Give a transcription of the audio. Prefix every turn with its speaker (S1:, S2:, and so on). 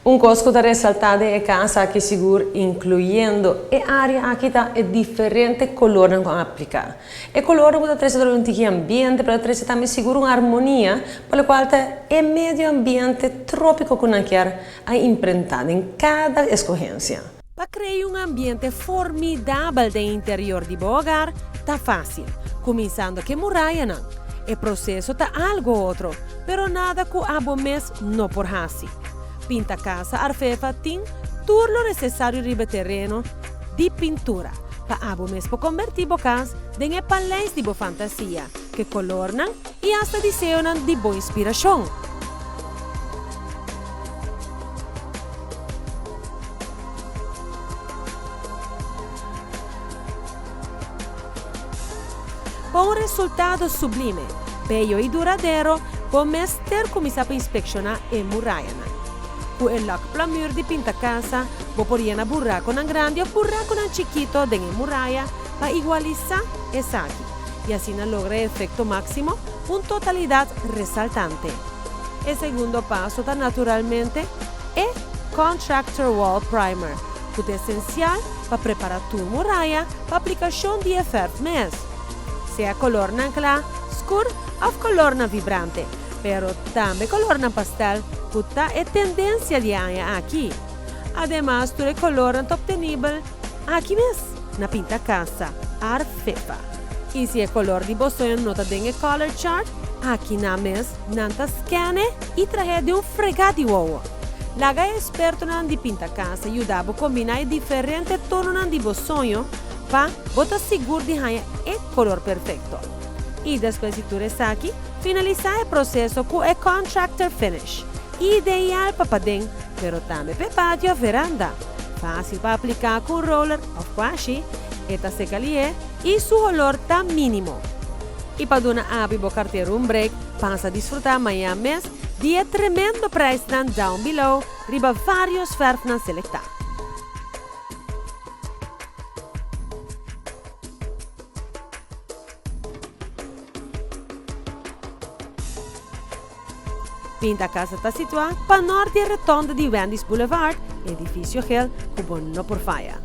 S1: Un kos ku ta resaltá den e kas aki sigur, inkluyendo e área aki, ta e diferente kolornan ku a apliká. E kolornan ku ta trese dor un tiki ambiente, pero ta trese tambe sigur un armonia pa lokual ta e medio ambiente trópiko ku nan kier a imprentá den kada eskohensia.
S2: Pa krea un ambiente formidabel den interior di bo hogar ta fásil, kuminsando ku e murayanan. E proseso ta algu otro, pero nada ku abo mes no por hasi. Pinta Casa Arfefa tin tur lo nesesario riba e tereno di pintura pa abo mes por kombertí bo kas den e paleis di bo fantasia, ku e kolornan i asta diseonan di bo inspirashon. Pa un resultado sublime, bello i duradero, bo mester kuminsá pa inspekshoná e murayanan. Ku e lak plamür di pinta kasa, bo por yena burakonan grandi òf burakonan chikito den e muraya pa igualisá esaki i asina logra e efekto máksimo, un totalidat resaltante. E segundo paso ta naturalmente e Contractor Wall Primer, ku ta esensial pa prepará tur muraya pa aplikashon di e fèrf mes. Sea kolornan kla, skur òf kolornan vibrante, pero tambe kolornan pastel ku ta e tendensia di e aña aki. Ademas tur e kolornan ta optenibel aki mes na Pinta Casa Arfefa. I si e kolor di bo soño no ta den e color chart, aki nan mes nan ta scan'e i trah'e den un fregá di wowo. Laga e espertonan di pinta casa yuda bo kombiná e diferente tononan di bo soño pa bo ta sigur di haña e kolor perfekto. I despues di tur esaki, finalisá e proseso ku e contractor finish, ideal pa paden pero tambe p'e patio òf veranda. Fásil pa apliká ku un roller òf kwashi, e ta seka lihé i su holor ta mínimo. I pa duna abi bo kartera un break, pasa disfrutá mañan mes di e tremendo prijsnan down below riba vários fèrfnan selektá. Pinta Casa ta situá pa nort di e rotonde di Wendy's Boulevard, edifisio gel ku bo no por faya.